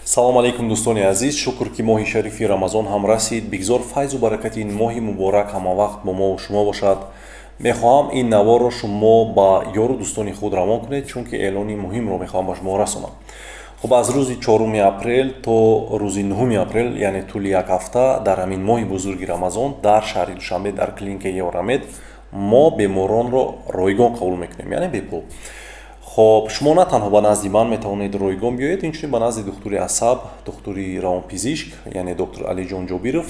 Салом алейкум, дӯстони азиз. Шукр, ки моҳи шарифи Рамазон ҳам расид. Бигзор файзу баракати ин моҳи муборак ҳамавақт бо мову шумо бошад. Мехоҳам ин наворро шумо ба ёру дӯстони худ равон кунед, чунки эълони муҳимро мехоҳам ба шумо расонам. Хуб, аз рӯзи 4 апрел то рӯзи 9 апрел, яъне тӯли як ҳафта, дар ҳамин моҳи бузурги Рамазон дар шаҳри Душанбе дар клиникаи Евромед мо беморонро ройгон қабул мекунем, яъне бепул. Хоб, шумо на танҳо ба назди ман метавонед ройгон биёед, инчунин ба назди духтури асаб, духтури равонпизишк, яъне доктор Алиҷон Ҷобиров,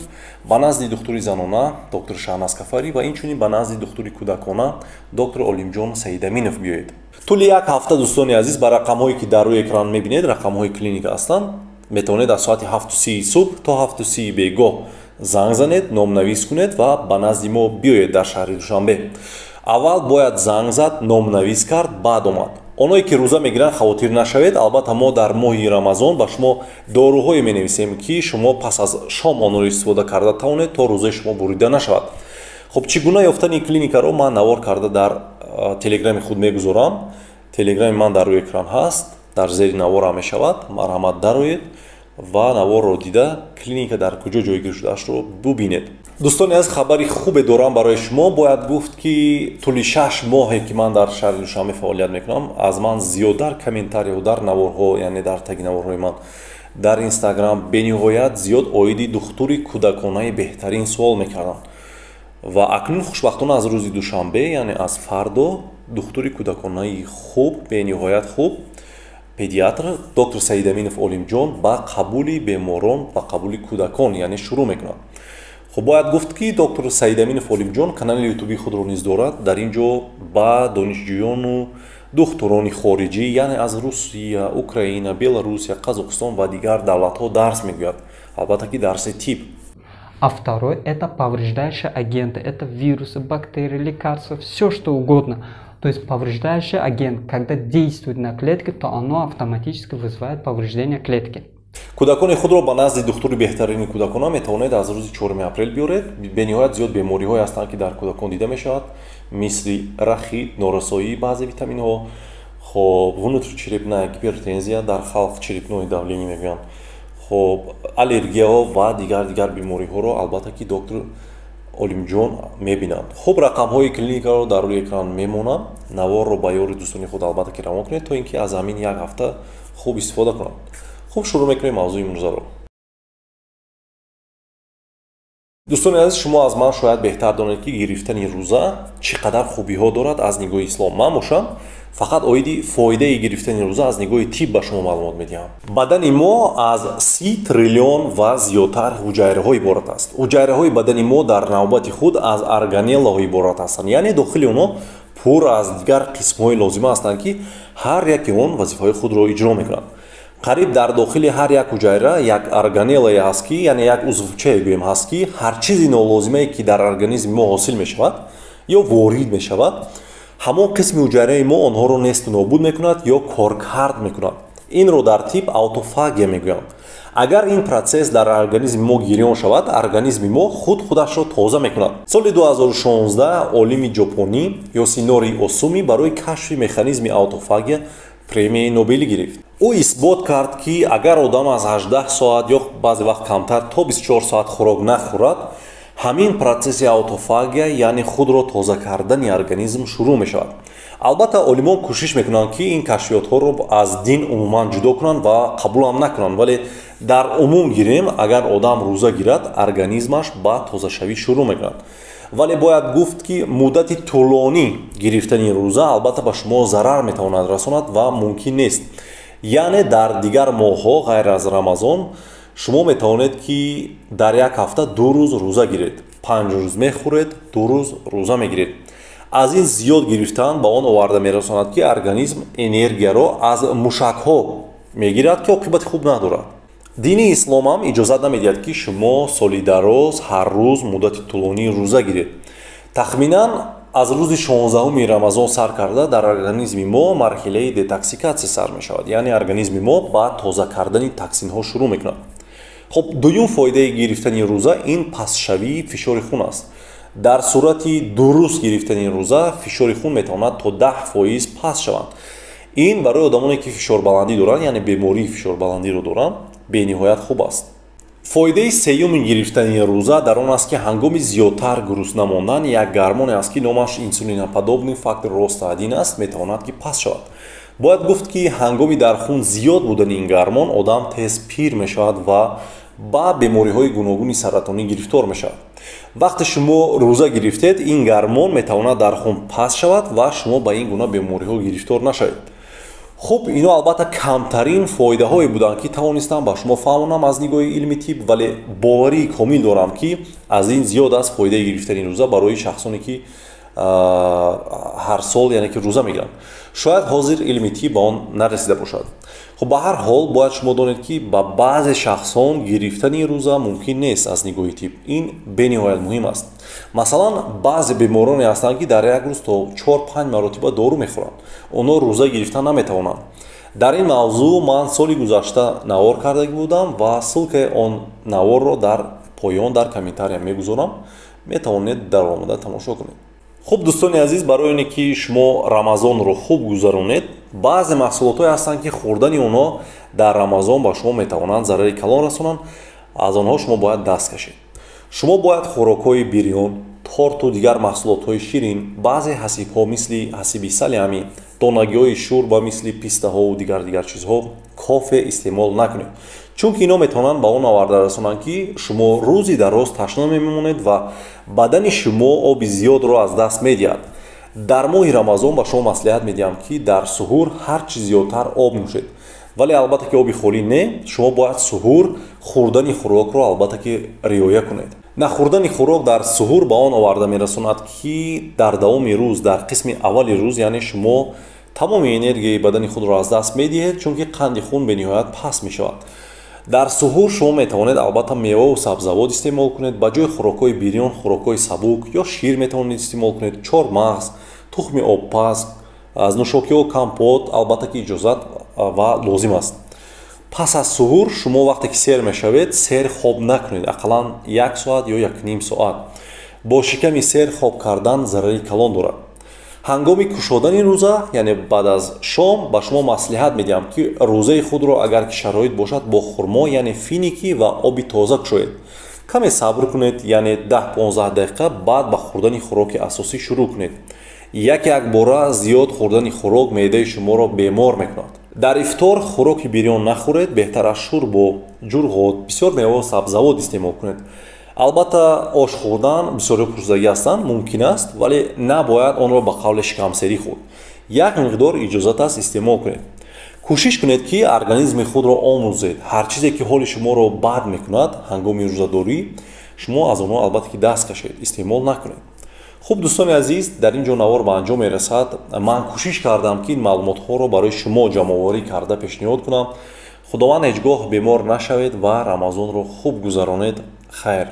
ба назди духтури занона, доктор Шаҳназ Кафарӣ ва инчунин ба назди духтури кӯдакона, доктор Олимҷон Саидаминов биёед. Тӯли як ҳафта, дӯстони азиз, ба рақамҳое ки дар рӯи экран мебинед, рақамҳои клиника ҳастанд, метавонед аз соати 7:30 субҳ то 7:30 бегоҳ занг занед, номнавис кунед ва ба назди мо биёед дар шаҳри Душанбе. Аввал бояд занг зад, номнавис кард, баъд омад. Оное ки рӯза мегиранд, хавотир нашавед. Албатта, мо дар моҳи Рамазон ба шумо доруҳое менависем, ки шумо пас аз шом онро истифода карда тавонед, то рӯзаи шумо бурида нашавад. Хуб, чӣ гуна ёфтани клиникаро ман навор карда дар телеграми худ мегузорам. Телеграми ман дар рӯи экран ҳаст, дар зери наворам мешавад. Марҳамат, дароед ва наворро дида клиника дар куҷо ҷойгир шудаашро бубинед. Дӯстони азиз, хабари хубе дорам барои шумо. Бояд гуфт, ки тӯли 6 моҳе ки ман дар шаҳри Душанбе фаъолият мекунам, аз ман зиёдтар комментариҳо дар наворҳо, яъне дар таги наворҳои ман дар Инстаграм, бениҳоят зиёд оиди духтури кӯдаконаи беҳтарин суол мекарданд. Ва акнун хушбахтона аз рӯзи душанбе, яъне аз фардо, духтури кӯдаконаи хуб, бениҳоят хуб, педиатр доктор Саидаминов Олимҷон ба қабули беморон, ба қабули кӯдакон, яъне шурӯъ мекунад. Хуб, бояд гуфт, ки доктор Саидаминов Олимҷон канали ютуби худро низ дорад. Дар ин ҷо ба донишҷӯёну духтурони хориҷӣ, яъне аз Русия, Украина, Беларусия, Қазоқистон ва дигар давлатҳо дарс мегӯяд, албатта ки дарси тиб. А второй – это повреждающие агенты. Это вирусы, бактерии, лекарства, все что угодно. То есть повреждающий агент, когда действует на клетке, то оно автоматически вызывает повреждение клетки. Кӯдакони худро ба назди духтури беҳтарини кӯдакона метавонед аз рӯзи 4 апрел биёред. Бениҳоят зиёд бемориҳое ҳастанд, ки дар кӯдакон дида мешавад, мисли рахит, норасоии баъзе витаминҳо, хоб, внутричерепная гипертензия, дар халқ черепное давление мегӯянд, хоб, аллергияҳо ва дигар дигар бемориҳоро албатта ки доктор Олимҷон мебинанд. Хуб, рақамҳои клиникаро дар рӯи экран мемонам. Наворро ба ёри дӯстони худ албатта ки равон кунед, то ин ки аз ҳамин як ҳафта хуб истифода кунанд. Хуб, шурӯъ мекунем мавзӯи имрӯзаро. Дӯстони азиз, шумо аз ман шояд беҳтар донед, ки гирифтани рӯза чӣ қадар хубиҳо дорад аз нигоҳи ислом. Ман бошам, фақат оиди фоидаи гирифтани рӯза аз нигоҳи тиб ба шумо маълумот медиҳам. Бадани мо аз 30 триллион ва зиёдтар ҳуҷайраҳо иборат аст. Ҳуҷайраҳои бадани мо дар навбати худ аз органеллаҳо иборат ҳастанд, яъне дохили онҳо пур аз дигар қисмҳои лозима ҳастанд, ки ҳар яке он вазифаҳои худро иҷро мекунанд. Қариб дар дохили ҳар як ҳуҷайра як органеллае ҳаст, ки, яъне як узвчае гӯем, ҳаст, ки ҳар чизи нолозимае ки дар организми мо ҳосил мешавад ё ворид мешавад, ҳамон қисми ҳуҷайраи мо онҳоро несту нобуд мекунад ё коркард мекунад. Инро дар тиб аутофагия мегӯянд. Агар ин процесс дар организми мо гирён шавад, организми мо худ худашро тоза мекунад. Соли 2016 олими ҷопонӣ Ёсинори Осуми барои кашфи механизми аутофагия премияи Нобелӣ гирифт. Ӯ исбот кард, ки агар одам аз 18 соат ё баъзе вақт камтар то 24 соат хӯрок нахӯрад, ҳамин процесси аутофагия, яъне худро тоза кардани организм, шурӯъ мешавад. Албатта, олимон кӯшиш мекунанд, ки ин кашфиётҳоро аз дин умуман ҷудо кунанд ва қабулам накунанд, вале дар умум гирем, агар одам рӯза гирад, организмаш ба тозашавӣ шурӯъ мекунад. Вале бояд гуфт, ки муддати тӯлонӣ гирифтани рӯза албатта ба шумо зарар метавонад расонад ва мумкин нест. Яъне дар дигар моҳҳо ғайр аз Рамазон шумо метавонед, ки дар як ҳафта 2 рӯз рӯза гиред: 5 рӯз мехӯред, 2 рӯз рӯза мегиред. Аз ин зиёд гирифтан ба он оварда мерасонад, ки организм энергияро аз мушакҳо мегирад, ки оқибати хуб надорад. Дини исломам иҷозат намедиҳад, ки шумо соли дароз ҳар рӯз муддати тӯлонӣ рӯза гиред. Тахминан аз рӯзи 16 Рамазон сар карда дар организми мо марҳилаи детоксикатсия сар мешавад, яъне организми мо ба тоза кардани токсинҳо шурӯъ мекунад. Хуб, дуюм фоидаи гирифтани рӯза ин пастшавии фишори хун аст. Дар сурати дуруст гирифтани рӯза фишори хун метавонад то 10% паст шаванд. Ин барои одамоне, ки фишорбаландӣ доранд, яъне бемории фишорбаландиро доранд, бениҳоят хуб аст. Фоидаи сеюми гирифтани рӯза дар он аст, ки ҳангоми зиёдтар гурусна мондан як гармоне аст, ки номаш инсулиноподобный фактор роста 1 аст, метавонад ки паст шавад. Бояд гуфт, ки ҳангоми дар хун зиёд будани ин гармон одам тез пир мешавад ва ба бемориҳои гуногуни саратонӣ гирифтор мешавад. Вақте шумо рӯза гирифтед, ин гармон метавонад дар хун паст шавад ва шумо ба ин гуна бемориҳо гирифтор нашавед. Хуб, ино албатта камтарин фоидаҳое буданд, ки тавонистам ба шумо фаҳмонам аз нигоҳи илми тиб, вале боварии комил дорам, ки аз ин зиёд аст фоидаи гирифтани рӯза барои шахсоне, ки ҳар сол, яъне ки рӯза мегиранд. Шояд ҳозир илми тиб ба он нарасида бошад. Хуб, ба ҳар ҳол бояд шумо донед, ки ба баъзе шахсон гирифтани рӯза мумкин нест аз нигоҳи тиб. Ин бениҳоят муҳим аст. Масалан, баъзе бемороне ҳастанд, ки дар як рӯз то 4-5 маротиба дору мехӯранд. Онҳо рӯза гирифтан наметавонанд. Дар ин мавзӯъ ман соли гузашта навор карда будам ва ссылкаи он наворро дар поён дар комментария мегузорам, метавонед даромада тамошо кунед. Хуб, дӯстони азиз, барои оне ки шумо Рамазонро хуб гузаронед, баъзе маҳсулотҳое ҳастанд, ки хӯрдани онҳо дар Рамазон ба шумо метавонанд зарари калон расонанд. Аз онҳо шумо бояд даст кашед. Шумо бояд хӯрокҳои бирён, торту дигар маҳсулотҳои ширин, баъзе ҳасибҳо мисли ҳасиби салями, донагиҳои шур ба мисли пистаҳову дигар чизҳо, кофе истеъмол накунед, чунки ино метавонанд ба он оварда расонанд, ки шумо рӯзи дароз ташна мемонед ва бадани шумо оби зиёдро аз даст медиҳад. Дар моҳи Рамазон ба шумо маслиҳат медиҳам, ки дар суҳур ҳар чӣ зиёдтар об нӯшед, вале албатта ки оби холӣ не. Шумо бояд суҳур хӯрдани хӯрокро албатта ки риоя кунед. Нахӯрдани хӯрок дар суҳур ба он оварда мерасонад, ки дар давоми рӯз, дар қисми аввали рӯз, яъне шумо тамоми энергияи бадани худро аз даст медиҳед, чунки қанди хун бениҳоят паст мешавад. Дар суҳур шумо метавонед албатта меваву сабзавот истеъмол кунед. Ба ҷои хӯрокҳои бирён хӯрокҳои сабук ё шир метавонед истеъмол кунед, чормағз, тухми обпаз, аз нӯшокиҳо компот албатта ки иҷозат ва лозим аст. Пас аз суҳур шумо вақте ки сер мешавед, сер хоб накунед, ақаллан як соат ё якним соат. Бо шиками сер хоб кардан зарари калон дорад. Ҳангоми кушодани рӯза, яъне баъд аз шом, ба шумо маслиҳат медиҳам, ки рӯзаи худро, агар ки шароит бошад, бо хурмо, яъне финики ва оби тоза кушоед. Каме сабр кунед, яъне 10-15 дақиқа, баъд ба хӯрдани хӯроки асосӣ шурӯъ кунед. Яке якбора зиёд хӯрдани хӯрок меъдаи шуморо бемор мекунад. Дар ифтор хӯроки бирён нахӯред, беҳтар аз шӯрбо, ҷурғот, бисёр меваву сабзавот истеъмол кунед. Албатта ош хӯрдан бисёриҳо пурсидагӣ ҳастанд, мумкин аст, вале набояд онро ба қавли шикамсерӣ хӯрд. Як миқдор иҷозат аст истеъмол кунед. Кӯшиш кунед, ки организми худро омӯзед. Ҳар чизе ки ҳоли шуморо бад мекунад ҳангоми рӯзадорӣ, шумо аз онҳо албатта ки даст кашед, истеъмол накунед. Хуб, дӯстони азиз, дар ин ҷо навор ба анҷом мерасад. Ман кӯшиш кардам, ки ин маълумотҳоро барои шумо ҷамъоварӣ карда пешниҳод кунам. Худованд ҳеҷ гоҳ бемор нашавед ва Рамазонро хуб гузаронед. Хайр.